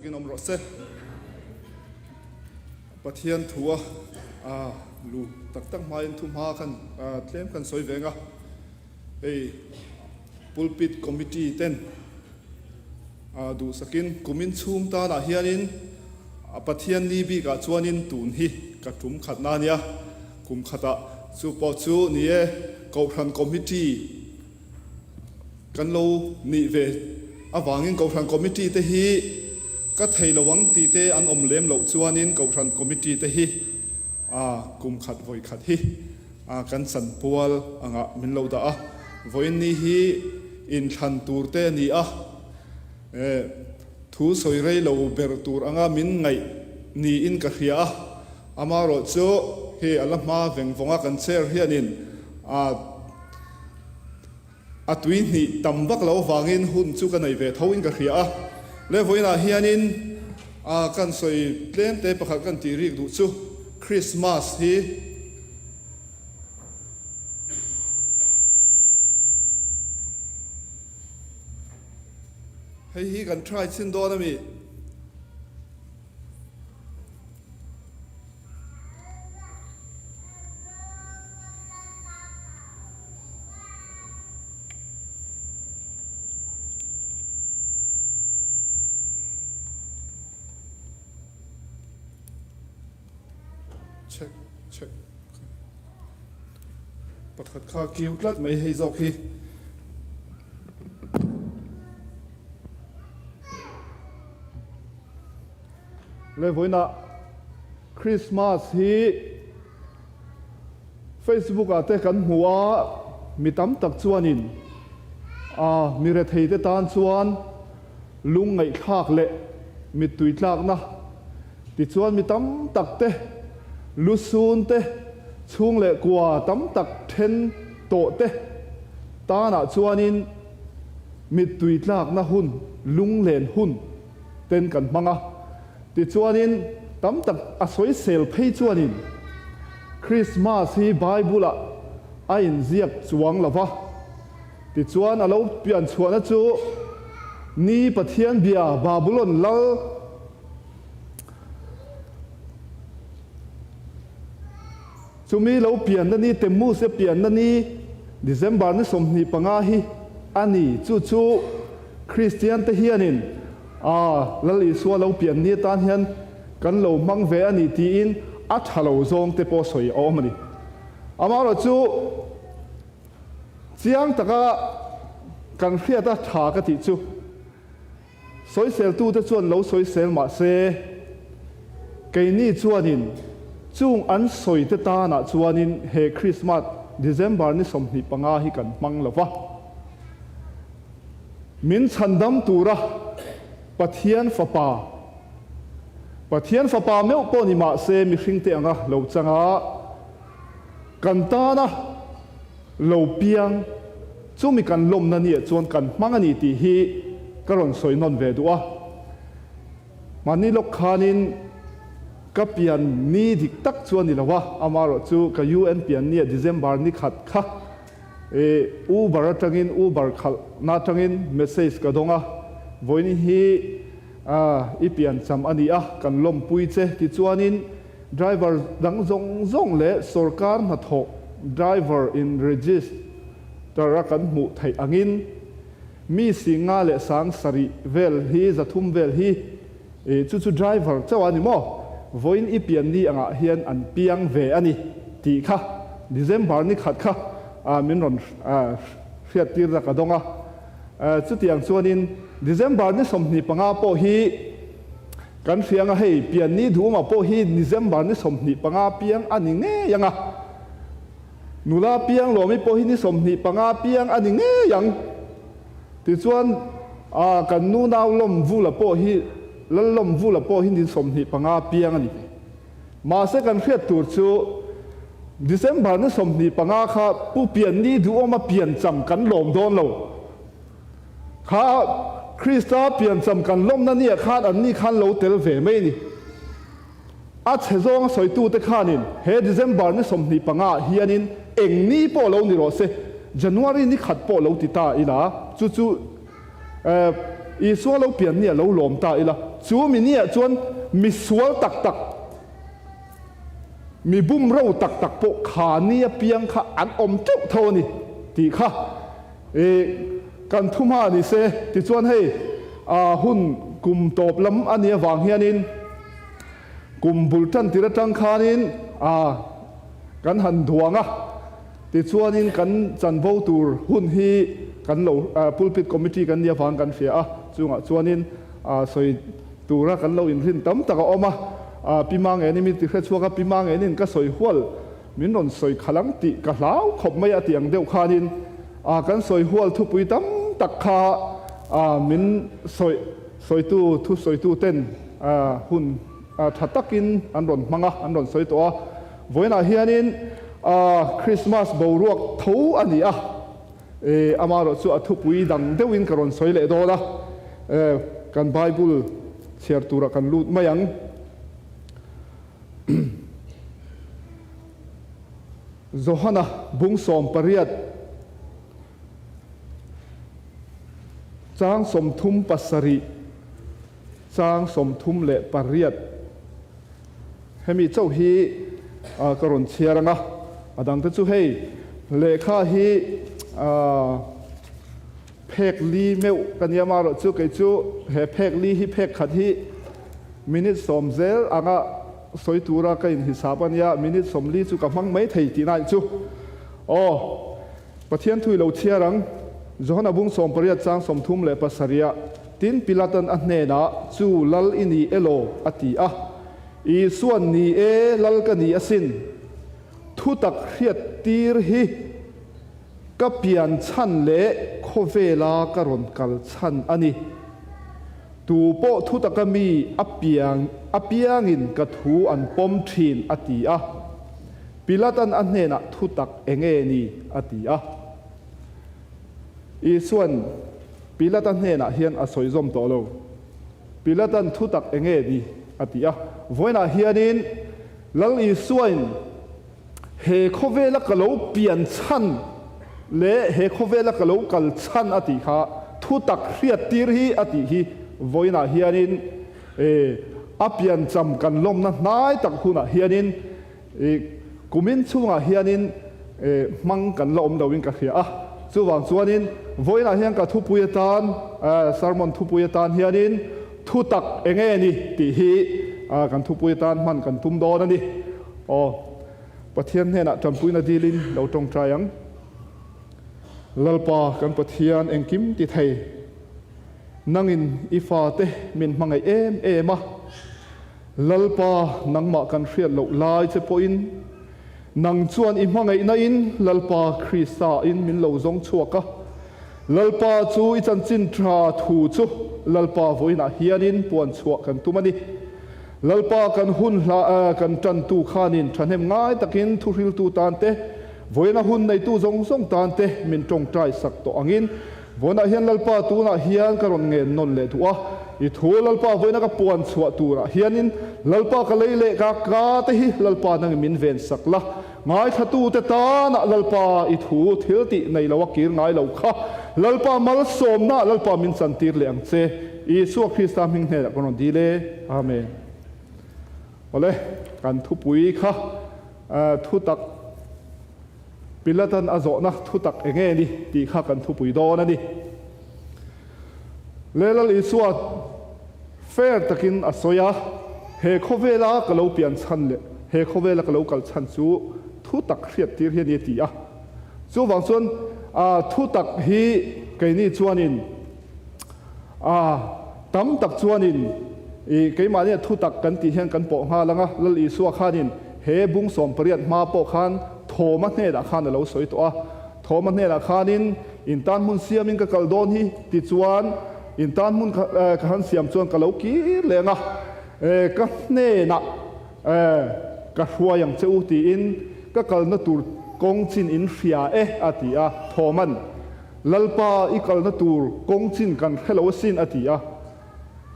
Takin awm rawh se. Pathian thua luh tak tak hmain thu hma khan tlem kan sawi veng a. Hei Pulpit Committee ten duhsakin kumin chhung tanah hianin Pathian ni bikah chuanin tun hi ka tum khatna a nia. Kum khatah chu pawh chu ni e Kohhran Committee Kan lo nih ve avangin Kohhran Committee te hi ka thei lo ang tih te an awm lem loh chuanin Kohhran Committee te hi kum khat vawi khat hi kan chanpual angah min lo dah a. Vawiin ni hi inthlan tur te a ni a, thu sawi rei lo ber tur anga min ngaih niin ka hria a. Amaherawhchu hei a la hma veng vawnga kan chair hianin A tui hnih tam vak lo avangin hun chu ka nei ve tho in ka hria a. Le vawiinah hianin a kan sawi tlem te pakhat kan tih rik duh chu Christmas hi hei hi kan try chhin dawn a mi? Check check pakhat kha kiu tlat mai hei zawk hi. Le vawiinah Christmas hi Facebook ah te kan hmu a, mi tam tak chuanin a mi rethei te tan chuan lung ngaihthlak leh mittui tlakna tichuan mi tam tak te lusun te chhung leh kua tam tak then tawh te tanah chuanin mittui tlakna hun lunglen hun ten kan hmang a. Tichuanin, tam tak a sawisel phei chuanin Krismas hi Bible-ah a inziak chuang lo va. Tichuan, a lo pian chhuahna chu ni Pathian bia Babulon lal chumi lo pianna ni Temmuz-a pianna ni December ni 25 hi a ni. Chu chu Kristiante hianin A, Lal Isua lo pian ni atan hian kan lo hmang ve a ni tiin a tha lo zawng te pawh sawi a awm a ni. Amaherawh chu chiang taka kan hriat a tha ka tih chu sawiseltute chuan lo sawisel mah se keini chuanin chung an sawite tanah chuanin he Krismas December ni 25 hi kan hmang lo va. Min chhandam tura Pathian Fapa, Pathian Fapa meuh pawh ni mah se mihringte anga lo changa kan tana lo piang chumi kan lawmna nia chuan kan hmang a ni tih hi ka rawn sawi nawn ve duh a. Mahni lawk khanin ka pian ni dik tak chu a ni lo a, amaherawhchu ka UN pian nia December ni khat kha I Uber atangin Uber khalh na atangin message ka dawng a, vawiin hi i piancham a ni a, kan lawmpui che tichuanin driver dang zawng zawng leh sawrkar hnathawh driver in register a kan hmuh theih angin mi singa leh sang sarih vel hi 300 vel hi chu chu driver chauh a ni maw? Vawiin i pian ni angah hian an piang ve a ni tih kha December ni khat kha min rawn hriattir na ka dawng a. Chutiang chuanin December ni 25 pawh hi kan hria anga hei pian ni duhawmah pawh hi December ni 25 piang a ni ngei ang a. Nula piang lawmi pawh hi ni 25 piang a ni ngei ang. Tichuan, a kan nu nau lawm vula pawh hi, Lal lawm vula pawh hi ni 25 piang a ni ve. Mahse kan hriat tur chu December ni 25 kha Pu Pian ni duhawma piancham kan lawm dawn lo. Kha Krista piancham kan lawmna nia khan an ni khan lo tel ve mai a ni. A chhe zawnga sawitute khanin he December ni 25 ah hianin eng ni pawh lo ni rawh se, January ni khat pawh lo ti ta ila, chu chu Isua lo pian nia lo lawm ta ila, Chu mi niah chuan mi sual tak tak, mi bumro tak tak pawh kha ni apiang kha an awm teuh tho a ni tih kha i kan thu hma ni se. Tichuan hei hun kum tawp lam a nih avang hianin kum bul tan tir atang khanin kan han duang a. Tichuanin kan chanvo tur hun hi kan lo pulpit committee kan nih avang kan hria a, chungah chuanin sawi tura kan lo inrin tam tak a awm a, Pi Mangenin min ti hre chhuak a, Pi Mangenin ka sawi hual min rawn sawi khalh ang tih ka hlau khawp mai a tih ang deuh khanin kan sawi hual thupui tam tak kha min sawi sawitu thusawitu ten hun tha takin an rawn hmang a, an rawn sawi tawh a. Vawiinah hianin Krismas boruak tho a ni a, amaherawh chu a thupui dang deuhin ka rawn sawi leh dawn a, kan Bible chhiar turah kan lut mai ang. Johana bung 18 chang 37 chang 38. Hemi chauh hi ka rawn chhiar ang a, a dangte chu hei lehkha hi phek li meuh ka nia marawh chu kei chu he phek li hi phek khat hi minute sawm zel anga sawi tura ka inhisap a nia, minute 40 chu ka hmang mai thei tihna anih chu. Aw, Pathian thu i lo chhiar ang, Johana bung 18 chang 37 ah, Tin Pilatan a hnenah, Chu lal i ni elaw? a ti a. Isuan, Ni e, lal ka ni asin. Thutak hriat tir hi ka pian chhan leh khawvela ka rawn kal chhan a ni. Tu pawh thutaka mi a piang apiangin ka thu an pawm thin, a ti a. Pilatan a hnenah thutak enge ni? a ti a. Isuan Pilata hnenah hian a sawi zawm tawh lo. Pilatan thutak enge ni? a ti a. Vawiinah hianin Lal Isuain he khawvela ka lo pian chhan leh he khawvela ka lo kal chhan a tih kha thutak hriat tir hi a tih hi vawiinah hianin a piancham kan lawmna hnai tak hunah hianin I kumin chhungah hianin hmang kan la awm loin ka hria a, chuvang chuanin vawiinah hian ka thupui atan, sermon thupui atan hianin thutak eng nge ni tih hi kan thupui atan hman kan tum dawn a ni. Aw, Pathian hnenah tanpuina dilin lo tawngtai ang. Lalpa kan Pathian engkim ti thei, nangin i fate min hmangaih em em a, Lalpa, nangmah kan hriat loh lai che pawhin, nang chuan i hmangaihna in Lalpa Krista in min lo zawng chhuak a. Lalpa chu i chanchin tha thu chu Lalpa vawiinah hianin puan chhuah kan tum a ni. Lalpa kan hun hla kan tantu khanin thahnem ngai takin thuhriltu tan te, vawiina hun neitu zawng zawng tan te min tawngtai sak tawh angin, Vawiinah hian Lalpa tunah hian ka rawn ngen nawn leh duh a, i thu Lalpa vawiina ka puan chhuah turah hianin Lalpa ka lei leh ka ka te hi Lalpa nangin min ven sak la, ngaithlatute tanah Lalpa i thu thil tih nei lo a kir ngai lo kha Lalpa malsawmna Lalpa min chantir leh ang che, Isua Krista hming hnenah ka rawn dil e. Amen. Awle, kan thupui kha thutak. Pilatan a zawhna thutak eng nge ni tih kha kan thupui dawn a ni. Lelal Isua fair takin a sawi a, He khawvela ka lo pian chhan leh he khawvela ka lo kal chhan chu thutak hriat tir hi a ni a ti a. Chuvang chuan thutak hi keini chuanin A, tam tak chuanin i keimahnia thutak kan tih hian kan pawh nghal ang a, Lal Isua khanin he bung 18 hma pawh khan Thawma hnenah khan a lo sawi tawh a. Thawma hnenah khanin in tan hmun siamin ka kal dawn hi tichuan in tan hmun ka han siam chuan ka lo kir leng a, ka hnenah ka hruai ang che u tiin ka kalna tur kawng chin in hria e a ti a, Thawman. Lalpa, i kalna tur kawng chin kan hre lo asin, a ti a.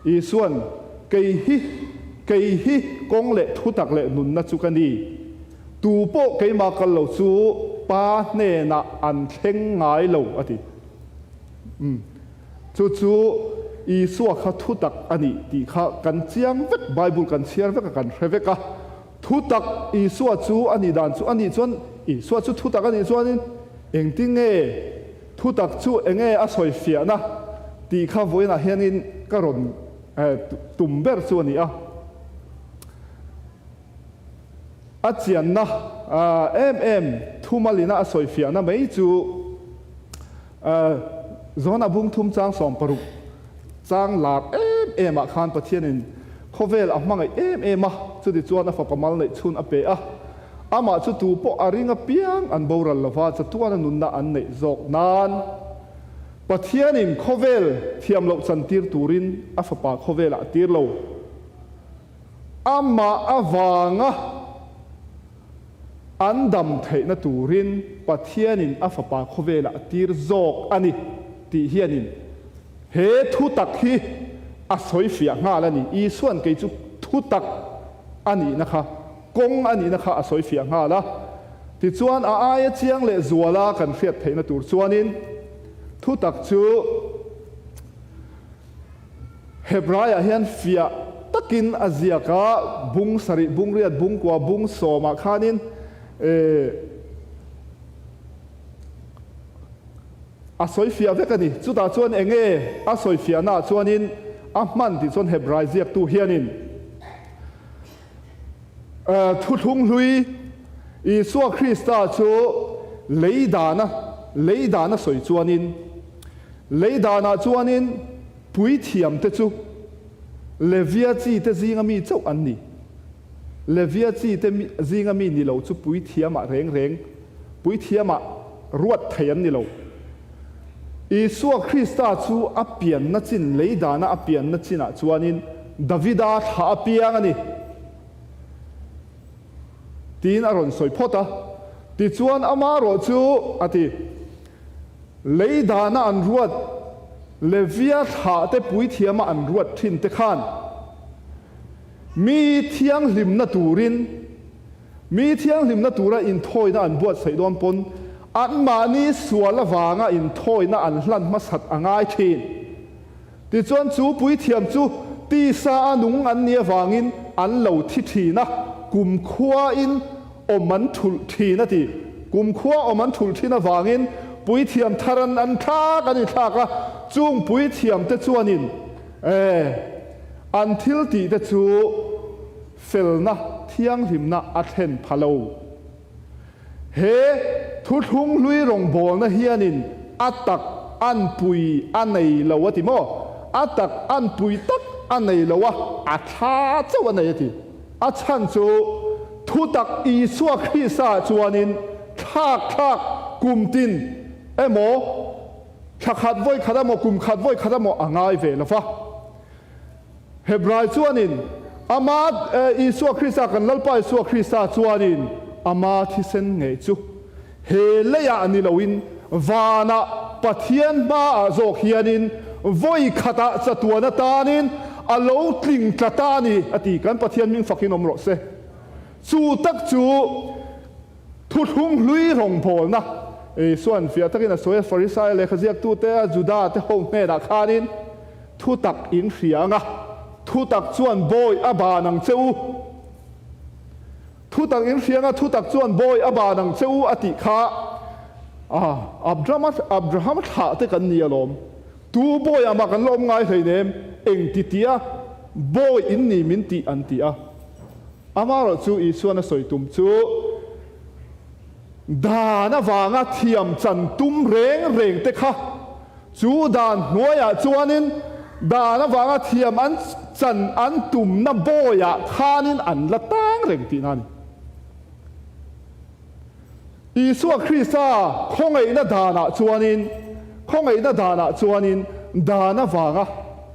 Isuan, Kei hi, kei hi kawng leh thutak leh nunna chu ka ni. Tu pawh keimah kal lo chu Pa hnenah an thleng ngai lo, a ti. Umm. Chu chu. Isua kha thutak a nih tih kha kan chiang vek, Bible kan chhiar vek a, kan hre vek a. Thutak Isua chu a nih dan chu a nih chuan Isua chu thutak a nih chuanin engtin nge thutak chu enge a sawi fiahna tih kha vawiinah hianin ka rawn tum ber chu a ni a. A chianna em em thumalina a sawi fiahna mai chu Johana bung thum chang 16 chang lar em em ah khan Pathianin khawvel a hmangaih em em a, chuti chuan a fapa mal neih chhun a pe a, amah chu tu pawh a ring apiang an boral lova chatuana nunna an neih zawk nan Pathianin khawvel thiam loh chantir turin a fapa khawvelah a tir lo. Amah avanga an dam theihna turin Pathianin a Fapa khawvelah a tir zawk a ni tih hianin he thutak hi a sawi fiah nghal a ni. Isua'n kei chu thutak a nihna kha, kawng a nihna kha a sawi fiah nghal a. Tichuan a aia chiang leh zuala kan hriat theihna tur chuanin thutak chu, Hebraiah hian fiah takin a ziak a, bung sarih, bung riat, bung kua, bung sawmah khanin a sawi fiah vek a ni. Chutah chuan eng nge a sawi fiahnaah chuanin a hman tih chuan Hebrai ziaktu hianin Thuthlung hlui Isua Krista chu lei dana lei dana sawi chuanin lei danah chuanin puithiamte chu Levia chite zinga mi chauh an ni. Levia chite zinga mi ni lo chu puithiamah reng reng puithiamah ruat thei an ni lo. Isua Krista chu a pianna chin, lei dana a pianna chinah chuanin Davida thlah a piang a ni tiin a rawn sawi phawt a. Tichuan amarawh chu a ti, Lei dana an ruat, Levia thlahte puithiama an ruat thin te khan mi thianghlimna turin, Mi thianghlimna tura inthawina an buatsaih dawn pawn anmahni sual avanga inthawina an hlan hmasat a ngai thin. Tichuan chu puithiam chu tisa a nung an nih avangin an lo thi thin a, kumkhuain awm an thulh thin a ti. Kumkhua awm an thulh thin avangin puithiam thar an an thlak an inthlak a, chung puithiamte chuanin an thiltihte chu Felna thianghlimna a thlen pha lo. He thuthlung hlui rawngbawlna hianin a tak anpui a nei lo a ti maw? A tak anpui tak a nei lo a, a thla chauh a nei a ti. A chhan chu thutak Isua Krista chuanin thlak thlak kum tin emaw, thla khat vawi khat emaw, kum khat vawi khat emaw a ngai ve lo va. Hebrai chuanin Ama Isua Krista, kan Lalpa Isua Krista chuanin Ama thisen ngei chu he leiah ni loin vanah Pathian hmaah zawk hianin vawi khatah chatuan atanin a lo tling tla ta a ni, a ti. Kan Pathian hming fakin awm rawh se. Chu tak chu Thuthlung hlui rawngbawlna Isua'n fiah takin a sawi a, Farisai lehkha ziaktute a Juda te ho hnenah khanin thutak in hria ang a, thutak chuan bawi a ban ang che u. Thutak in hria ang a, thutak chuan bawi a ban ang che u a tih kha Abrahama Abrahama thlah te kan ni alawm. Tu bawiah mah kan la awm ngai hleinem, engtitia bawi in ni min tih an ti a. Amaherawh chu Isuan a sawi tum chu dan avanga thiam chan tum reng reng te kha chu dan hnuaiah chuanin dan avanga thiam an chan an tumna bawiah khanin an la tang reng tihna a ni. Isua Krista khawngaihna danah chuanin khawngaihna danah chuanin dan avanga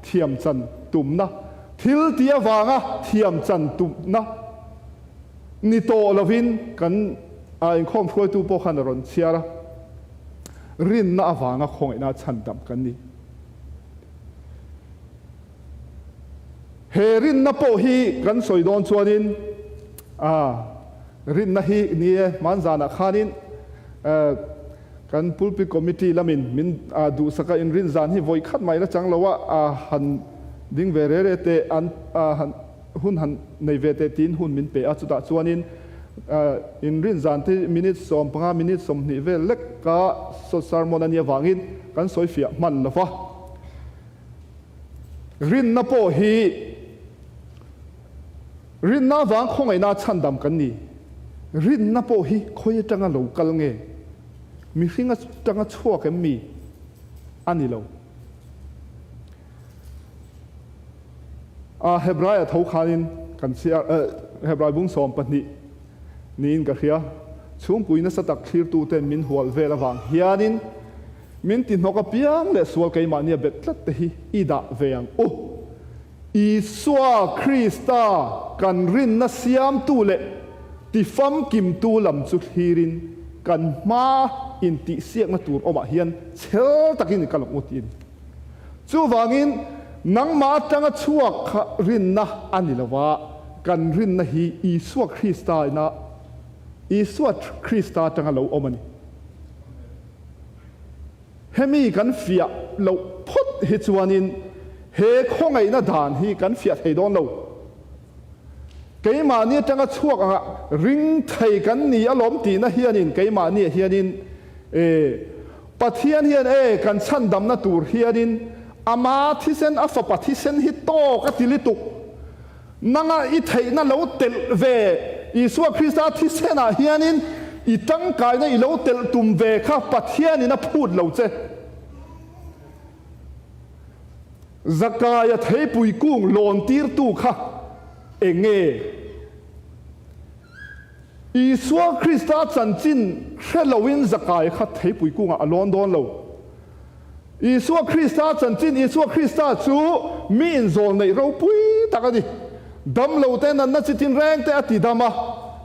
thiam chan tumna Thil ti avanga thiam chan tumna ni tawh lovin kan inkhawm hruaitu pawh khan a rawn chhiar a, rinna avanga khawngaihna chhandam kan ni. He rinna pawh hi kan sawi dawn chuanin rinna hi ni e, hmanzanah khanin. Kan Pulpit Committee lamin min duhsak a, inrin zan hi vawi khat mai la chang lo a, han ding ve re re teh, an han hun han nei ve teh tiin hun min pe a, chutah chuanin inrin zan te minute 15 minute 20 vel lek ka sermon a nih avangin kan sawi fiah hman lo va. Rinna pawh hi Rinna avang khawngaihna chhandam kan ni. Rinna pawh hi khawi atanga lo kal nge? Mihring atanga chhuak em mi? A ni lo. A Hebraia tho khanin kan chhiar Hebrai bung 12 niin ka hria. Chhungpui nasa tak thlirtuten min hual vel avang hianin min ti hnawk apiang leh sual keimahnia bet tlat te hi i dah ve ang u. Isua Krista kan rinna siamtu leh tifamkimtu lam chu thlirin kan hma intihsiakna tur awmah hian chhel takin i kal ang u tih a ni. Chuvangin, nangmah atanga chhuak kha rinna a ni lo va, kan rinna hi Isua Krista ina Isua Krista atanga lo awm a ni. Hemi kan fiah loh phawt hi chuanin he khawngaihna dan hi kan fiah thei dawn lo. Keimahni atanga chhuak anga ring thei kan ni alawm tihna hianin keimahniah hianin e Pathian hian e kan chhandamna tur hianin ama thisen a fapa thisen hi tawk a ti lituk. Nanga i theihna lo telh ve, Isua Krista thisenah hianin i tangkaina i lo telh tum ve kha Pathianin a phut lo che. Zakaia theipui kung lawn tirtu kha eng nge? Isua Krista chanchin hre loin Zakaia kha theipui kungah a lawn dawn lo. Isua Krista chanchin, Isua Krista chu mi inzawl neih ropui tak a ni. Damlote natna chi tinreng te a ti dam a,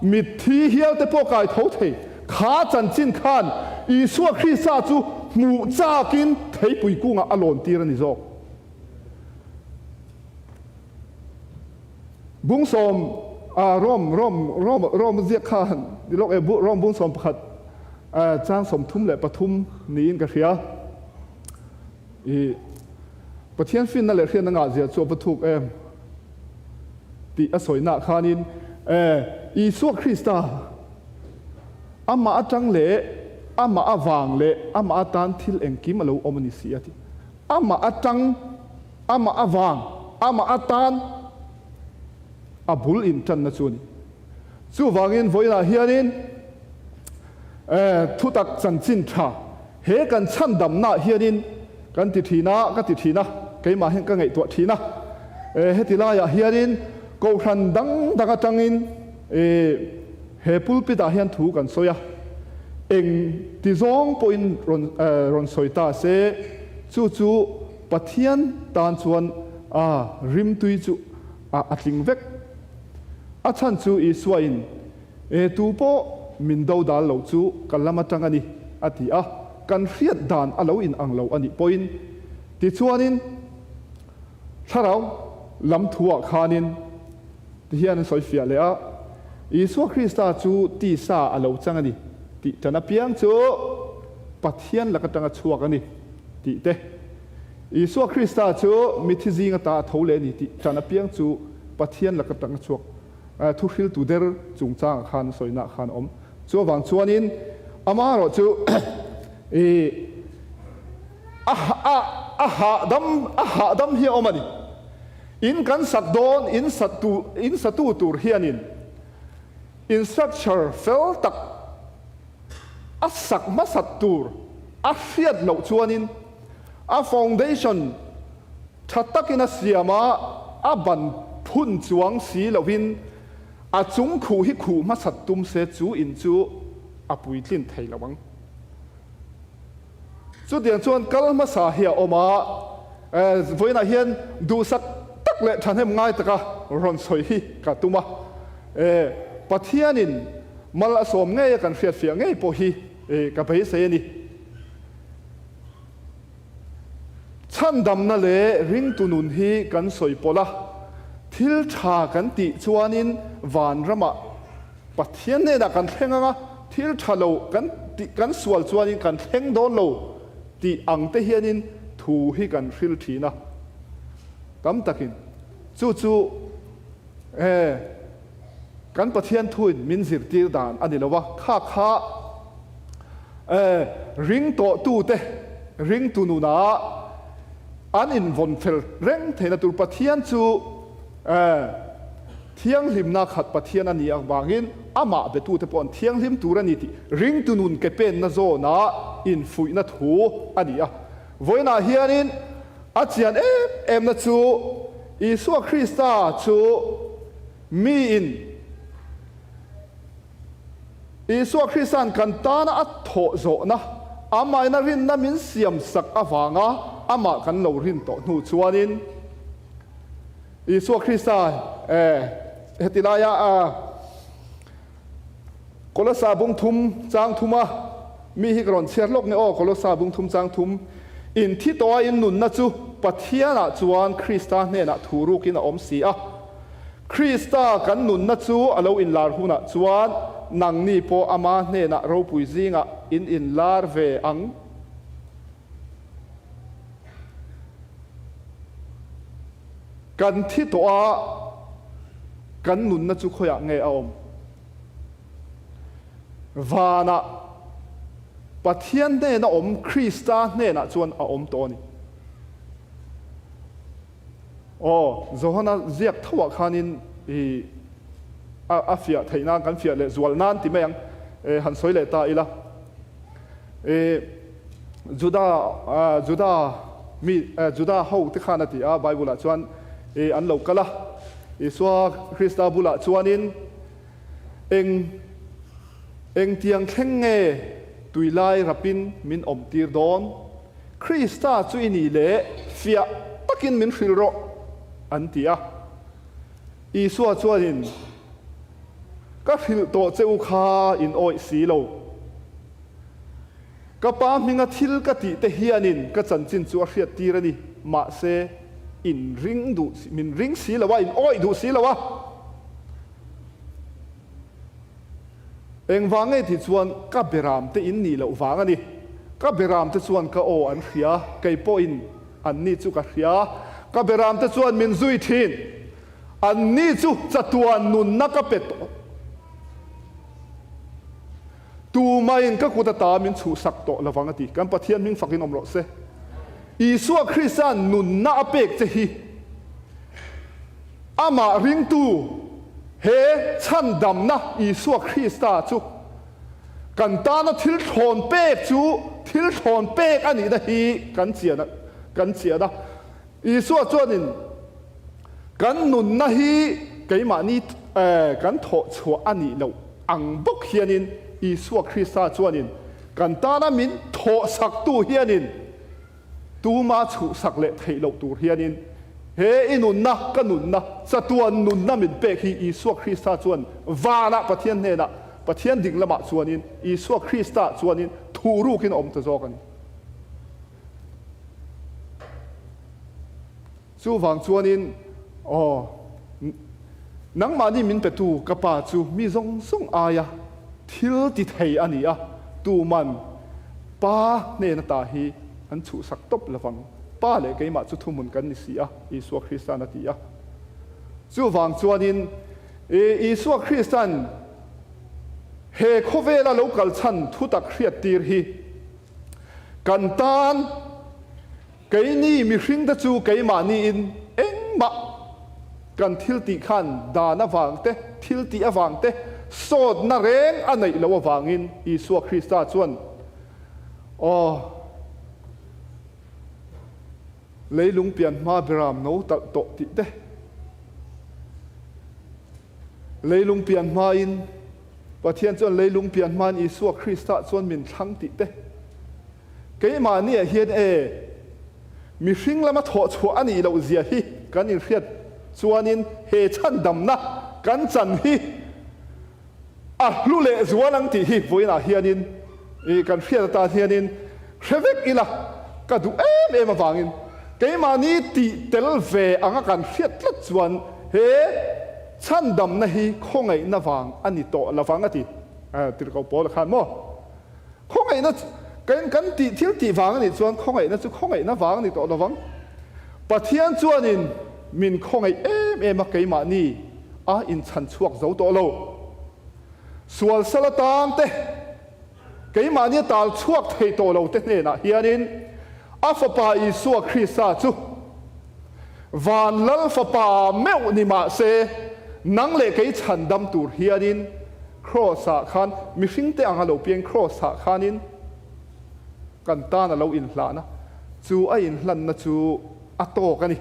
mitthi hial te pawh kai tho thei. Kha chanchin khan Isua Krista chu hmuh chakin theipui kungah a lawn tir a ni zawk. Bung sawm, Rom, Rom, Rom, Rom ziak kha ni lawk e, Rom bung 11 chang 33 niin ka hria. I Pathian finna leh hriatna ngah zia chu a va thuk em tih a sawina khanin Isua Krista amah atang leh amah avang leh amah atan thil engkim a lo awm a ni si a ti. Amah atang Amah avang, amah atan a bul intanna chu a ni. Chuvangin vawiinah hianin thutak chanchin tha he kan chhandamnaah hianin kan ti thin a, ka ti thin a, keimah hian ka ngaihtuah thin a. Heti laiah hianin kohhran dang dang atangin he pulpit-ah hian thu kan sawi a, eng ti zawng pawhin rawn sawi ta se, chu chu Pathian tan chuan a rimtui chu a tling vek. A chhan chu Isua in, E tu pawh min do dal lo chu ka lam atang a ni, a ti a, kan hriat dan a lo in ang lo a nih pawhin. Tichuanin Thlarau lam thuah khanin tihian an sawi fiah leh a, Isua Krista chu tisa a lo chang a ni tih tan apiang chu Pathian lak atanga chhuak a ni. Tih te. Isua Krista chu mithi zing ata a tho leh a ni tih ṭan apiang chu Pathian laka ṭang a chhuak thuhriltu der chungchangah khan a sawinaah khan a awm. Chu avang chuanin amaherawh chu i a a hahdam a hahdam hi a awm a ni. In kan sak dawn in satu in satu tur hianin in structure fel tak A sak hmasat tur a hriat loh chuanin a foundation tha takin a siam a, a ban phun chuang si lohin a chung khuh hi khuh hmasat tum se chu in chu a puitlin thei lo ang. Chutiang chuan kal hmasa hi a awm a, vawiinah hian duhsak tak leh thahnem ngai taka rawn sawi hi ka tum a. Pathianin mal a sawm ngei a kan hriatfiah ngei pawh hi ka beisei a ni. Chhandamna leh ringtu nun hi kan sawi pawlh a, thil tha kan tih chuanin vanramah Pathian hnenah kan thleng ang a, thil tha lo kan. tih kan sual chuanin kan thleng dawn lo tih ang te hianin thu hi kan hril thin a. Tam takin chu chu e kan Pathian thuin min zirtir dan a ni lo a, kha kha e ring tawhtute ringtu nunah an invawn fel reng theihna tur Pathian chu e Thianghlimna khat Pathian a nih avangin amah betute pawh an thianghlim tur a ni tih ringtu nun ke penna zawnah infuihna thu a ni a. Vawiinah hianin a chian em emna chu Isua Krista chu miin Isua Krista'n kan tana a thawh zawhna, amahin a rinna min siamsak avanga amah kan lo rin tawh hnu chuanin, Isua Krista e heti laia a Kolosa bung thum chang thum a mi hi ka rawn chhiar lawk nge aw Kolosa bung thum chang thum in thi tawh a in nunna chu Pathianah chuan Krista hnenah thu rukin a awm si a Krista kan nunna chu a lo inlar hunah chuan nangni pawh ama hnenah ropui zingah in inlar ve ang. Kan thi tawh a, kan nunna chu khawiah nge a awm? Vanah Pathian hnena awm Krista hnenah chuan a awm tawh a ni. Aw, Johana ziak thoah khanin i a fiah theih nan, kan fiah leh zual nan ti mai ang, han sawi leh ta ila. I Juda, Juda mi, Juda ho te khan a ti a, Bible ah chuan i an lo kal a, Isua Krista bulah chuanin eng engtiang thleng nge tuilai rapin min awm tir dawn? Krista chu i nih leh fiah takin min hrilh rawh, an ti a. Isua chuanin, Ka hrilh tawh che u kha in awih si lo. Ka Pa hminga thil ka tih te hianin ka chanchin chu a hriat tir a ni, mahse in ring duh, min ring si lo a, in awih duh si lo a. Engvang nge tih chuan ka beram te in nih loh vang a ni. Ka beram te chuan ka aw an hria, kei pawhin an ni chu ka hria. Ka beram te chuan min zui thin. An ni chu chatuan nunna ka pe tawh. Tumahin ka kut ata min chhuhsak tawh lovang a ti. Kan Pathian hming fakin awm rawh se. Isua Krista'n nunna a pek che hi Amah ringtu he chhandamna Isua Krista chu kan tana thil thlawn pek chu thil thlawn pek a nihna hi kan chian a, kan chian a. Isua chuanin kan nunna hi keimahni kan thawh chhuah a nih loh ang bawk hianin Isua Krista chuanin kan tana min thawhsaktu hianin Tuma chhuhsak leh theih loh tur hianin he i nunna, ka nunna, chatuan nunna min pek hi Isua Krista chuan vanah Pathian hnenah, Pathian ding lamah chuanin Isua Krista chuanin thuhrukin a awm ta zawk a ni. Chuvang chuanin, aw, nangmahni min petu ka Pa chu mi zawng zawng aia thil ti thei a ni a, tuman Pa hnen ata hi an chhuhsak tawp lovang. Pa leh keimah chu thuhmun kan ni si a, Isua Krista'n a ti a. Chuvang chuanin, Isua Krista'n he khawvela lo kal chhan thutak hriattir hi kan tan, Keini mihringte chu keimahniin engmah kan thil tih khan dan avang te, thil tih avang te, sawtna reng a neih loh avangin Isua Krista chuan, Aw, leilung pian hma beram no talh tawh tih te, leilung pian hmain Pathian chuan leilung pian hmain Isua Krista chuan min thlang tih te, Keimahniah hian e, mihring lama thawh chhuah a nih loh zia hi kan inhriat chuanin he chhandamna kan chan hi a hlu leh zual ang tih hi vawiinah hianin i kan hriat atan hianin hre vek ila ka duh em em avangin keimahni tih tel ve anga kan hriat tlat chuan he chhandamna hi khawngaihna vang a ni tawh lovang a ti. Tirhkoh Paula khan maw? Khawngaihna kan kan tih thil tih vang a nih chuan khawngaihna chu khawngaihna vang a ni tawh lovang. Pathian chuanin min khawngaih em em a keimahni a inchhan chhuak zo tawh lo. Sual sal atang te, keimahni a tal chhuak thei tawh lo te hnenah hianin a Fapa Isua Krista chu Van Lal Fapa meuh ni mah se, nang leh kei chhandam tur hianin Kraws-ah khan mihringte anga lo piang Kraws-ah khanin kan tan a lo inhlahna chu a inhlanna chu a tawk a ni.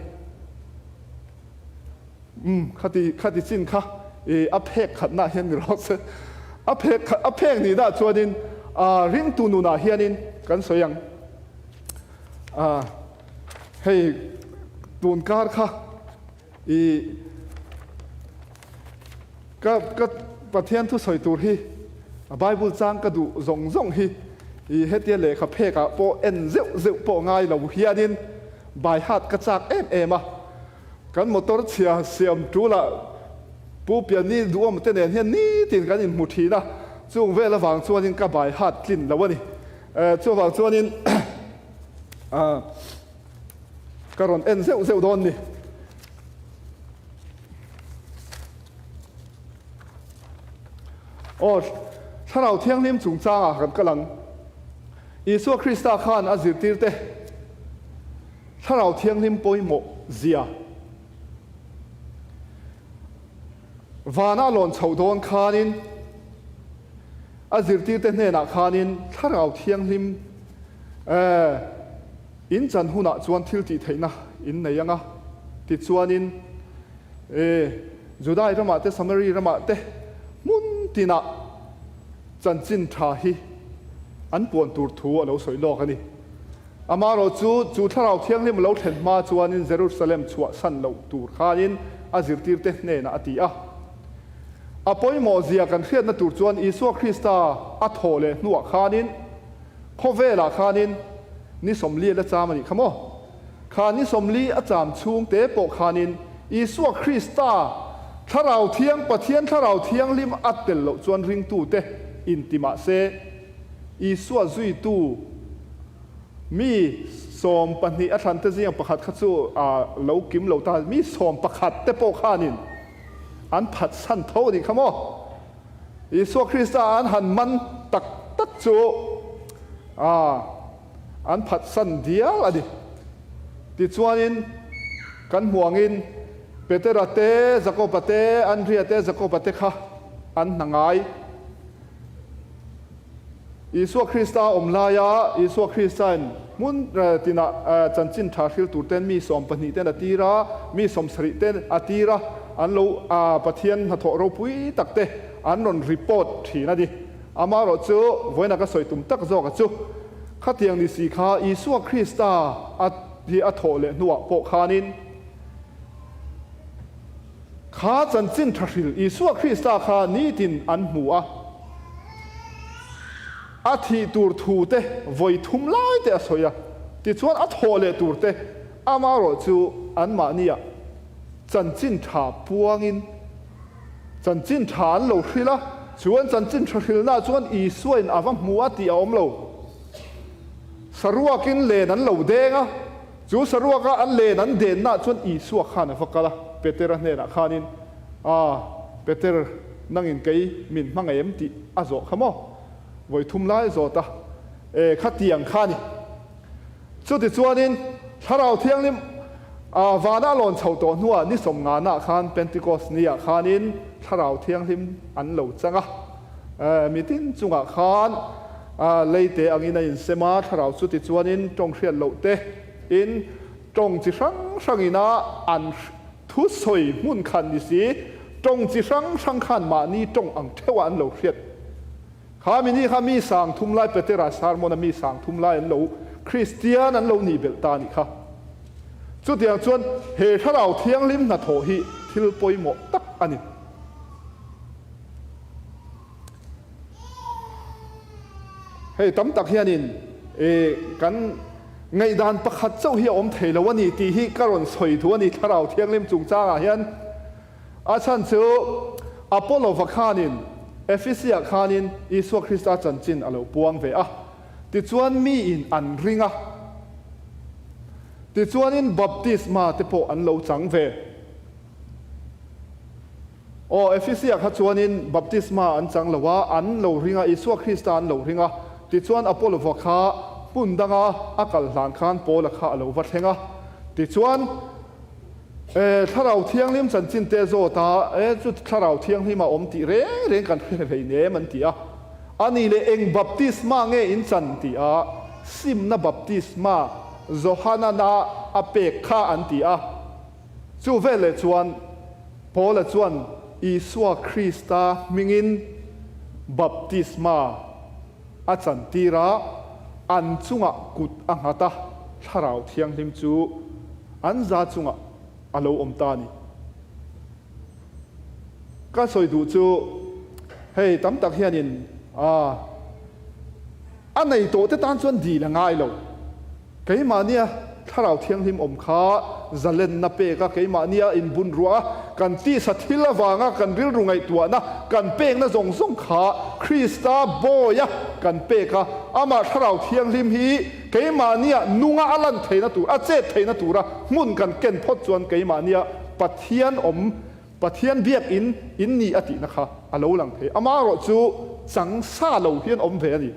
Umm, khati, khati chin kha i a phek khatnaah hian ni rawh se. A phek khat, a phek nihnaah chuanin aa ringtu nunah hianin kan sawi ang. Aa hei tun kar kha i ka ka Pathian thusawi tur hi Bible chang ka duh zawng zawng hi i hetia lehkha phekah pawh en zeuh zeuh pawh ngai lo hianin by heart ka chak em em a. Kan motor chhia siam tulah Pu Piani duhawm te nen hian nitin kan inhmu thin a, chung vel avang chuanin ka bai hat tlin lo a ni. Chuvang chuanin ka rawn en zeuh zeuh dawn ni. Aw, Thlarau Thianghlim chungchangah kan kal ang. Isua Krista khan a zirtirte Thlarau Thianghlim pawimawh zia vana lawn chhoh dawn khanin a zirtirte hnenah khanin Thlarau Thianghlim in chan hunah chuan thil tih theihna in nei anga tichuanin Judai ramah te Samari ramah te hmun tinah chanchin tha hi an puan tur thu a lo sawi lawk a ni. Amaherawh chu, chu Thlarau Thianghlim lo thlen hma chuanin Jerusalem chhuahsan loh tur khanin a zirtirte hnenah a ti a. A pawimawh zia kan hriatna tur chuan Isua Krista a thawh leh hnuah khanin khawvelah khanin ni 40 a la cham a nih kha maw? Kha ni 40 a cham chhungte pawh khanin Isua Krista Thlarau Thiang Pathian Thlarau Thianghlim a tel loh chuan ringtute inti mah se, Isua zuitu mi 12 a thlante zinga pakhat kha chu a lo kim lo ta, mi 11 te pawh khanin an phatsan tho a nih kha maw? Isua Krista an han man tak tak chu a an phatsan dial a ni. Tichuanin kan hmuh angin Petera te, Jakoba te, Andria te, Jakoba te kha an hna ngai. Isua Krista awm laia Isua Kristain hmun tinah chanchin tha hril tur ten mi 12 ten a tir a, mi 70 ten a tir a, an lo Pathian hnathawh ropui tak te an rawn report thin a ni. Amaherawh chu vawiina ka sawi tum tak zawk a chu, khatiang ni si kha Isua Krista a hi a thawh leh hnuah pawh khanin, Kha chanchin tha hril Isua Krista kha nitin an hmu a, a thih tur thu te vawi thum lai te a sawi a, tichuan a thawh leh tur te amaherawh chu anmahniah chanchin tha puangin chanchin tha an lo hril a, chu an chanchin tha hrilnaah chuan Isuain a va hmu a tih a awm lo. Saruakin len an lo deng a. Chu saruaka an len an dennaah chuan Isua khan a va kal a, Petera hnenah khanin, A, Peter, nangin kei min hma ngei em tih a zawh kha maw? Vawi thum lai a zawt a, E, khatiang kha a ni. Chutichuanin, Thlarau Thianghlim a vana a lawn chho tawh hnuah ni 50naah khan Pentecost niah khanin Thlarau Thianghlim an lo chang a, e, mitin chungah khan A leite angin a insem a, thlarau chu tichuanin tawng hriat loh te in tawng chi hrang hrangin a an thusawi hmun khan ni si, tawng chi hrang hrang khan mahni tawng ang theuh a an lo hriat. Kha mini kha mi 3000 lai Petera sermon a mi 3000 lai an lo Kristian an lo nih belh ta a nih kha. Chutiang chuan he thlarau thianghlim hnathawh hi thil pawimawh tak a ni. Hei tam tak hianin kan ngaihdan pakhat chauh hi a awm thei lo a ni tih hi ka rawn sawi duh a ni Thlarau Thianghlim chungchangah hian. A chhan chu Apollo-va khanin Ephesiah khanin Isua Krista chanchin a lo puang ve a. Tichuan miin an ring a. Tichuanin baptisma te pawh an lo chang ve. Aw, Ephesia kha chuanin baptisma an chang lo a, an lo ring a, Isua Krista an lo ring a. Tichuan Apollova kha hmun danga a kal hlan khan Paula kha a lo va thleng a. Tichuan, e, Thlarau Thianghlim chanchin te zawt a, e, chu Thlarau Thianghlim a awm tih reng reng kan hre hlei nem an ti a. A nih leh eng baptisma nge in chan ti a, simna baptisma Johanana a pek kha an ti a. Chu veleh chuan Paula chuan Isua Krista hmingin baptisma a chantir a, an chungah kut a nghat a, Thlarau Thianghlim chu an za chungah a lo awm ta a ni. Ka sawi duh chu hei tam tak hianin a nei tawhte tan chuan dil a ngai lo. Keimahnia Thlarau Thianghlim awm kha zalenna pek a, keimahnia inbun ruah a, kan tisa thil avanga kan rilru ngaihtuahna kan pekna zawng zawng kha Krista bawia kan pek a, amah Thlarau Thianghlim hi keimahnia nunga a lan theihna tur, a chet theihna tura hmun kan ken phawt chuan keimahnia Pathian awm, Pathian biakin in ni a tihna kha a lo lang thei. Amaherawhchu chang sa lo hian awm ve a ni.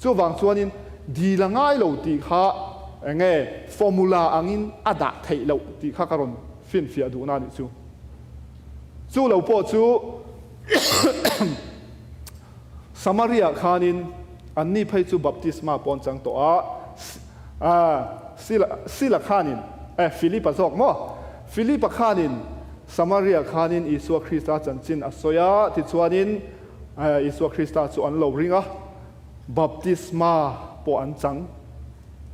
Chuvang chuanin dil a ngai lo tih kha enge formula angin a dah theih loh tih kha ka rawn finfiah duhna a nih chu. Chu lo pawh chu Samaria khanin anni phei chu baptisma pawn chang tawh a, Sila Sila khanin eh Philipa zawk maw? Philipa khanin Samaria khanin Isua Krista chanchin a sawi a, tichuanin Isua Krista chu an lo ring a, baptisma pawh an chang.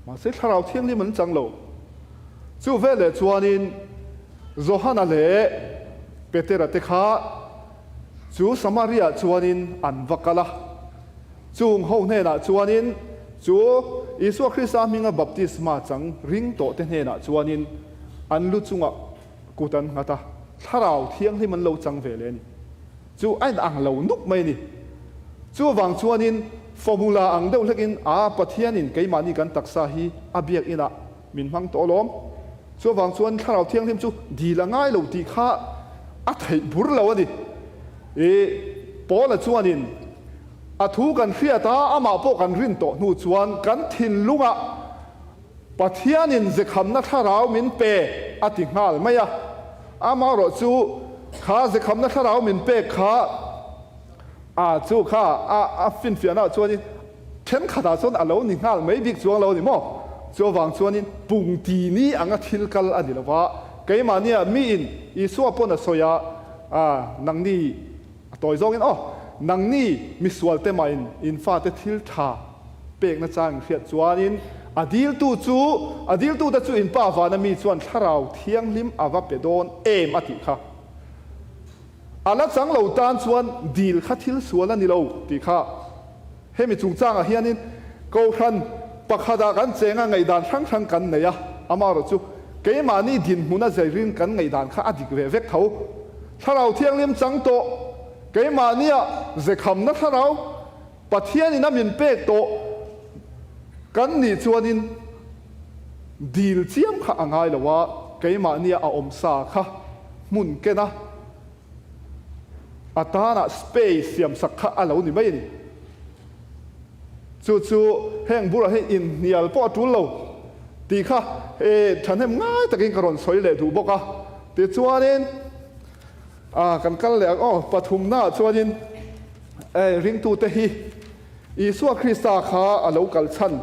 Mahse Thlarau Thianghlim an chang lo. Chu veleh chuanin Johana leh Petera te kha chu Samaria chuanin an va kal a. Chung ho hnenah chuanin chu Isua Krista hminga baptisma chang ring tawh te hnenah chuanin an lu chungah kut an nghat a, Thlarau Thianghlim an lo chang ve leh a ni. Chu a inang lo nuk mai a ni. Chuvang chuanin formula ang deuh hlekin a Pathianin keimahni kan taksa hi a biakinah min hmang tawh alawm. Chuvang chuan Thlarau Thianghlim chu dil a ngai lo tih kha a theih bur lo a ni. I Paula chuanin a thu kan hriat a, amah pawh kan rin tawh hnu chuan kan thinlungah Pathianin zekhamna thlarau min pe a ti nghal mai a, amaherawh chu kha zekhamna thlarau min pek kha a chu kha a a finfiahnaah chuanin thenkhatah chuan a lo ni nghal mai bik chuang lo a ni maw? Chuvang chuanin pung ti ni anga thil kal a ni lo va, keimahnia miin Isua pawn a sawi a, a nangni A tawi zawngin aw, nangni misualte mahin in fate thil tha pekna chang in hriat chuanin a diltu chu, a diltute chu in pa vana mi chuan thlarau thianghlim a va pe dawn em a tih kha. A la chang lo tan chuan dil kha thil sual a ni lo tih kha. Hemi chungchangah hianin Kohhran pakhatah kan cheng a, ngaihdan hrang hrang kan nei a, amaherawh chu keimahni dinhmuna zairin kan ngaihdan kha a dik ve vek tho. Thlarau Thianghlim chang tawh, keimahnia zekhamna thlarau Pathianin a min pek tawh kan nih chuanin dil chiam kha a ngai lo a, keimahnia a awmsa kha hmun ken a, A tanah space siamsak kha a lo ni mai a ni. Chu chu heng bulah hian inhnial pawh a tul lo tih kha he thahnem ngai takin ka rawn sawi leh duh bawk a. Tichuanin a kan kal leh ang aw, pathumnaah chuanin ringtute hi Isua Krista kha a lo kal chhan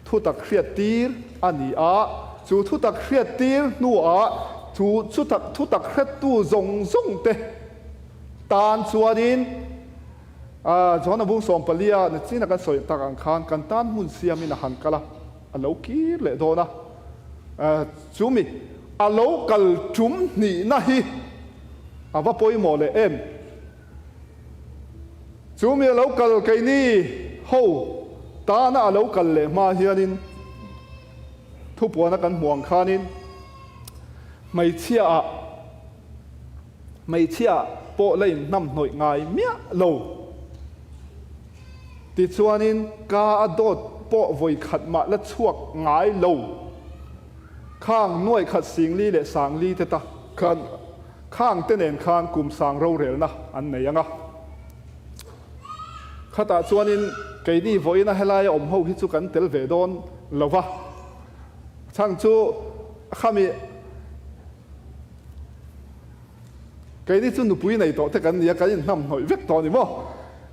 thutak hriattir a ni a, chu thutak hriattir hnuah chu chutak thutak hrettu zawng zawng te tan chuanin Johana bung sawmpalia nachina kan sawi tak ang khan kan tan hmun siamin a han kal a, a lo kir leh dawn a. Chumi a lo kal tum hnihna hi a va pawimawh leh em? Chu mi a lo kal keini ho tana a lo kal leh hma hianin thupuana kan hmuh ang khanin hmeichhia ah hmeichhia pawh la inhnamhnawih ngai miah lo. Tichuanin ka a dawt pawh vawi khat mah la chhuak ngai lo. Khang nuai khat singli leh sangli te ta khan khang te nen khan kum sang rorelna an nei ang a. Khatah chuanin keini vawiina helaia awm ho hi chu kan tel ve dawn lo va, chhan chu khami Keini chu nupui nei tawh te kan nia, kan inhnamhnawih vek tawh a ni maw?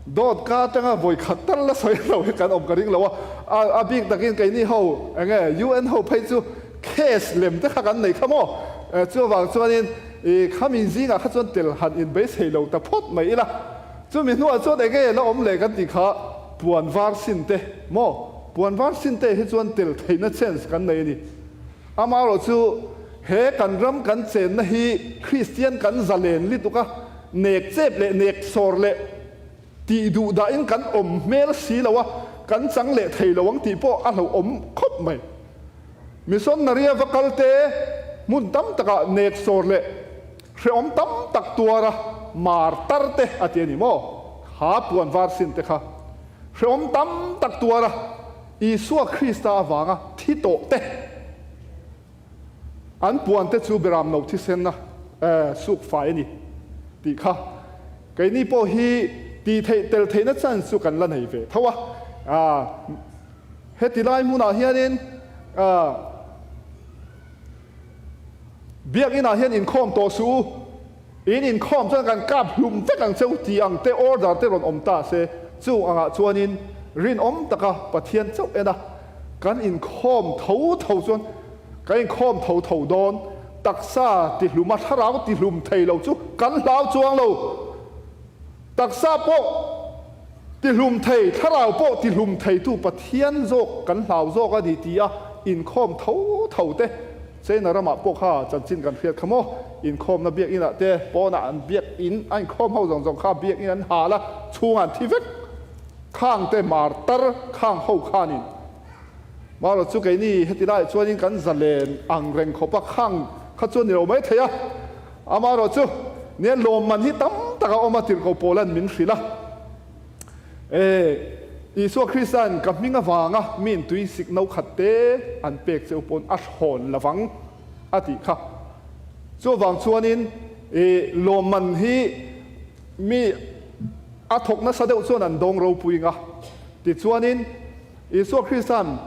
Dawt ka atanga vawi khat tal la sawi lo hi kan awm ka ring lo a, a bik takin keini ho eng nge UN ho phei chu case lem te kha kan nei kha maw? Chuvang chuanin i khami zingah kha chuan tel han inbeisei lo ta phawt mai ila, chumi hnuah chuan eng nge la awm leh kan tih kha puan var sin te maw? Puan var sin te hi chuan tel theihna chance kan nei a ni. Amaherawh chu he kan ram kan chenna hi Kristian kan zalen lutuk a, nek chep leh nek sawr leh tih duh dahin kan awm hmel si lo a, kan chang leh thei lo ang tih pawh a hlauhawm khawp mai. Missionary a va kal te hmun tam takah nek sawr leh hrehawm tam tak tuar a mar tar te a ti a ni maw? Kha puan var sin te kha hrehawm tam tak tuar a. Isua Krista avanga thi tawh te, an puan te chu Beram no thisenna suk fai a ni tih kha keini pawh hi tih theih tel theihna chance chu kan la nei ve tho a. Heti lai hmunah hianin Biakinah hian inkhawm tawh suh u. In inkhawm chuan kan kap hlum vek ang cheu tih ang te order te rawn awm ta se, chung angah chuanin rinawm taka Pathian chauh en a, kan inkhawm tho tho chuan kan inkhawm tho tho dawn, taksa tihluma thlarau tihlum thei lo chu kan hlau chuang lo. Taksa pawh tihlum thei, thlarau pawh tihlum theitu Pathian zawk kan hlau zawk a ni ti a inkhawm tho tho te China ramah pawh kha chanchin kan hriat kha maw? Inkhawmna biakinah te pawnah an biakin a inkhawm ho zawng zawng kha biakin an hal a, chhungah an thi vek. Khang te mar tar khang ho khanin Marawh chu keini heti laiah chuanin kan zalen ang reng khawp a, khang kha chuan ni lo mai thei a. Amaherawh chu nia lawmman hi tam tak a awm a, tirhkoh Paula'n min hrilh a. E, Isua Krista'n ka hming avanga miin tui sik no khat te an pek cheu pawn a hrawn lovang a tih kha. Chuvang chuanin e, lawmman hi mi a thawk nasa deuh chuan an dawng ropui nga. Tichuanin Isua Krista'n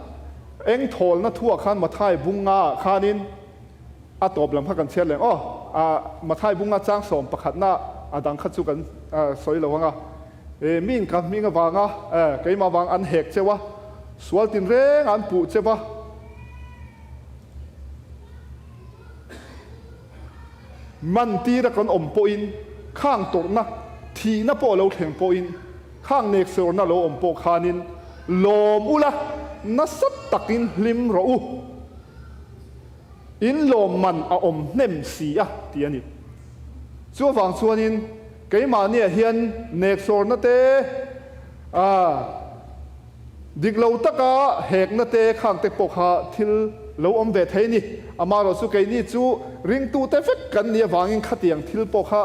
eng thawlna thuah khan Mathai bunga ah khanin A tawp lam kha kan chhiar leh ang aw. Mathai bunga chang sawm pakhatna a dang kha chu kan sawi lo ang a. Miin ka hming avanga keimah vang an hek cheu a, sual tinreng an puh cheu a. Man tira kan awm pawhin khang tawrhna, thihna pawh lo thleng pawhin khang neksawrna lo awm pawh khanin lawm ula nasa takin hlim rawh u. In lawmman a awm hnem si a, ti a ni. Chuvang chuanin keimahniah hian neksawrna te, a dik lo taka hekna te khangte pawh kha thil lo awm ve thei a ni. Amaherawh chu keini chu ringtute vek kan nih avangin khatiang thil pawh kha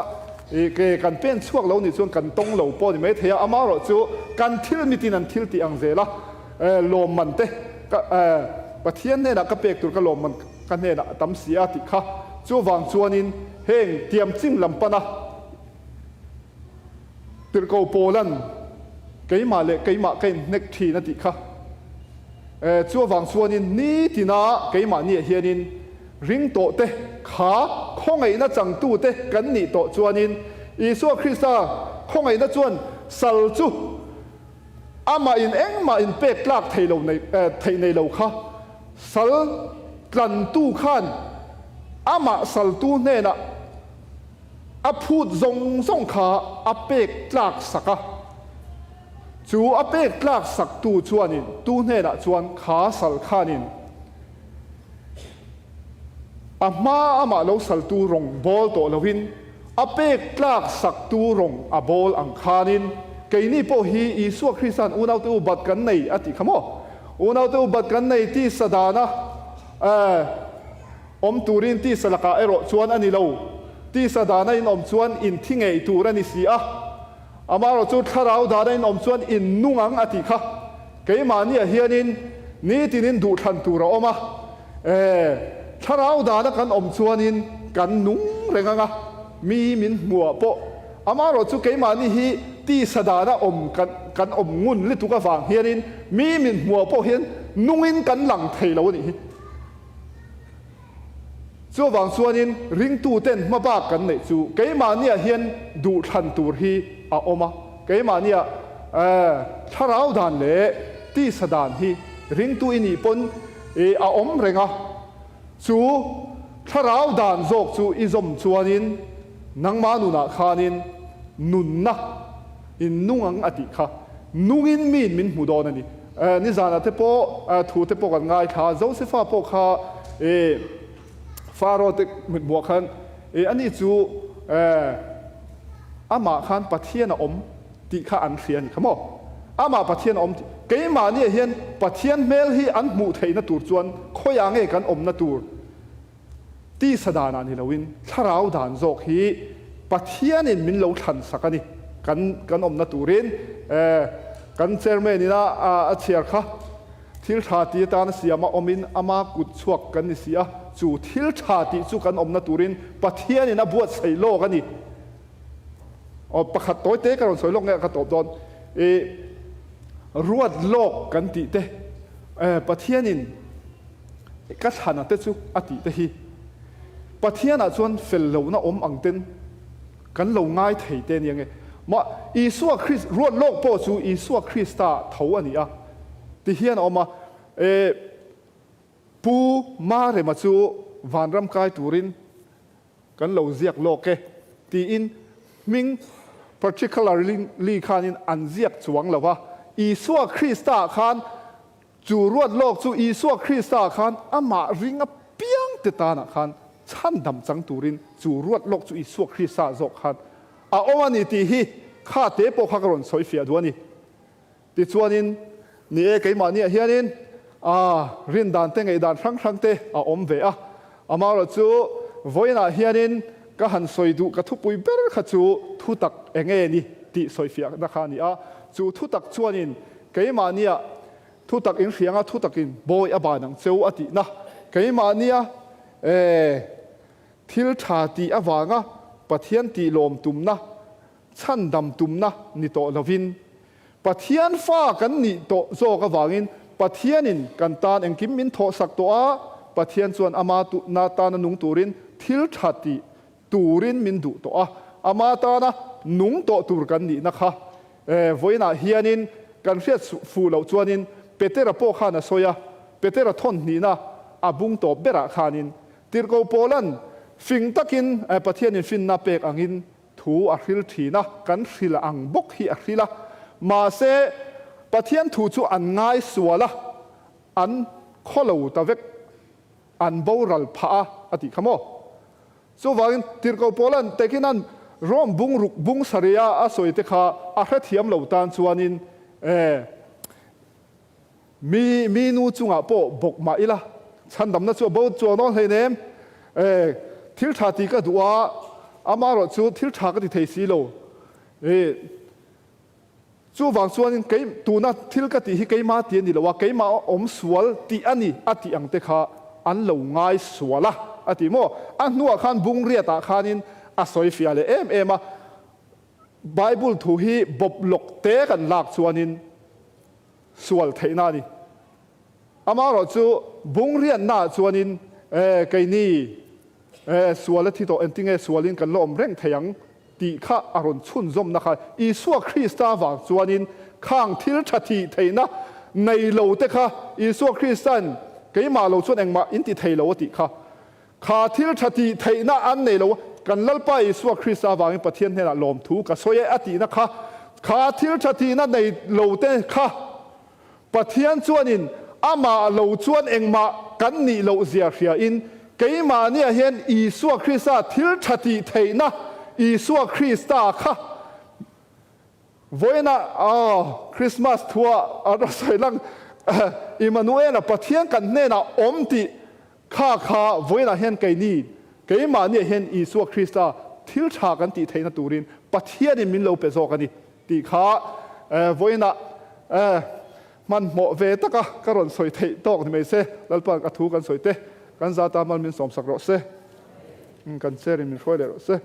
ke kan pen chhuak lo nih chuan kan tawng lo pawh a ni mai thei a. Amaherawh chu kan thil mitin an thil tih ang zel a. Lawmman te ka Pathian hnenah ka pek tur ka lawmman ka hnenah a tam si a tih kha. Chuvang chuanin heng tiamchim lam pana Tirhkoh Paulan keimah leh keimah ka inhnek thin a tih kha. Chuvang chuanin nitina keimahniah hianin ring tawh te kha khawngaihna changtu te kan nih tawh chuanin Isua Krista khawngaihna chuan sal chu Amah in engmah in pek tlak thei lo nei theih nei lo kha sal tlantu khan amah saltu hnenah a phut zawng zawng kha a pek tlak sak a. Chu a pek tlak saktu chuanin tu hnenah chuan kha sal khanin A hma amah lo saltu rawng bawl tawh loin a pek tlak saktu rawng a bawl ang khanin keini pawh hi Isua Krista'n unaute u bat kan nei a tih kha maw? Unaute u bat kan nei tisa dana awm turin tisa lakah erawh chuan a ni lo. Tisa dana in awm chuan in thi ngei tur a ni si a. Amaherawhchu thlarau dana in awm chuan in nung ang a tih kha keimahniah hianin nitinin duhthlan tur a awm a. E, thlarau dana kan awm chuanin kan nung reng ang a, mi min hmuhah pawh. Amaherawhchu keimahni hi tisa dana awm kan kan awm ngun lutuk avang hianin mi min hmuhah pawh hian nungin kan lang thei lo a nih hi. Chuvang chuanin ringtuten hmabak kan neih chu keimahniah hian duhthlan tur hi a awm a, keimahniah thlarau dan leh tisa dan hi ringtu i nih pawn a awm reng a, chu thlarau dan zawk chu i zawm chuanin nangmah nunah khanin nunna in nung ang a tih kha nungin miin min hmu dawn a ni. Nizanah te pawh thu te pawh kan ngaithla a, Josefa pawh kha Pharaoh te mithmuah khan ani chu amah khan Pathian a awm tih kha an hria a ni kha maw? Amah Pathian a awm tih keimahniah hian Pathian hmel hi an hmuh theihna tur chuan khawiah nge kan awmna tur? Tisa danah ni loin thlarau dan zawk hi Pathianin min lo thlan sak a ni. Kan kan awmna turin kan chairman ina a chhiar kha thil tha ti atan a siam a, awmin ama kut chhuak kan ni si a, chu thil tha tih chu kan awmna turin Pathianin a buatsaih lawk a ni. Aw pakhat tawi te ka rawn sawi lawk nge ka tawp dawn. I ruat lawk kan tih te Pathianin Ka thlana te chu a tih te hi Pathianah chuan fel lohna awm ang ten kan lo ngai thei te nia nge. Mah Isua Kris ruat lawk pawh chu Isua Krista tho a ni a ti hian a awm a. E Pu Marema chu vanram kai turin kan lo ziak lawk e tiin hming particularly khanin an ziak chuang lo a. Isua Krista khan Chu ruat lawk chu Isua Krista khan amah ring apiang te tanah khan chhandam chang turin chu ruat lawk chu Isua Krista zawk khan a awm a ni tih hi kha te pawh kha ka rawn sawi fiah duh a ni. Tichuanin, ni e, keimahniah hianin a rindan te ngaihdan hrang hrang te a awm ve a. Amaherawh chu vawiinah hianin ka han sawi duh ka thupui ber kha chu thutak enge ni tih sawi fiahna kha a ni a. Chu thutak chuanin Keimahnia thutak in hrianga thutakin bawi a ban ang cheu a tihna. Keimahnia e thil tha tih avanga Pathian tih lawm tumna, chhandam tumna ni tawh lovin, Pathian fa kan nih tawh zawk avangin Pathianin kan tan engkim min thawhsak tawh a, Pathian chuan ama na tana nung turin thil tha tih turin min duh tawh a, ama tana nung tawh tur kan nihna kha E, vawiinah hianin kan hriat fuh loh chuanin Petera pawh khan a sawi a, Petera thawn hnihna a bung tawp berah khanin Tirhkoh Paula'n fing takin Pathianin finna pek angin thu a hril thin a, kan hril ang bawk hi a hril a, mahse Pathian thu chu an ngai sual a, an khawlo ta vek, an boral phah a, a tih kha maw? Chuvangin, Tirhkoh Paula'n Tekinan Rome bung ruk bung sarih-a a sawi te kha a hrethiam lo tan chuanin, E, mi, mi nu chungah pawh bawk mah ila, chhandamna chu a bo chuang dawn hleinem. E, thil tha tih ka duh a, amaherawh chu thil tha ka ti thei si lo. E, Chuvang chuanin kei tuna thil ka tih hi keimah tih a ni lo a, keimah awm sual tih a ni a tih ang te kha an lo ngai sual a, a ti maw? A hnuah khan bungriatah khanin a sawi fiah leh em em a, Bible thu hi bawp lawk te kan lak chuanin sual theihna a ni. Amaherawh chu bungriatnaah chuanin e keini e sual a thi tawh engtinge sualin kan la awm reng thei ang tih kha a rawn chhunzawmna kha Isua Krista vang chuanin khang thil tha thih theihna nei lo te kha Isua Krista'n keimah lo chuan engmah in ti thei lo a tih kha kha thil tha tih theihna an nei lo kan Lalpa Isua Krista vangin Pathian hnenah lawmthu ka sawi e a tihna kha kha thil tha tihna nei lo te kha Pathian chuanin amah lo chuan engmah kan nih loh zia hriain, keimahniah hian Isua Krista thil tha tih theihna Isua Krista kha vawiinah aw Krismas thua a rawn sawi lang Immanuela Pathian kan hnenah awm tih kha kha vawiinah hian keini keimahniah hian Isua Krista thil tha kan tih theihna turin Pathianin min lo pe zawk a ni. Tih kha vawiinah hmanhmawh ve taka ka rawn sawi theih tawk ni mai se, Lalpa'n ka thu kan sawi te kan zata mal min sawmsak rawh se, kan chair in min hruai leh rawh se.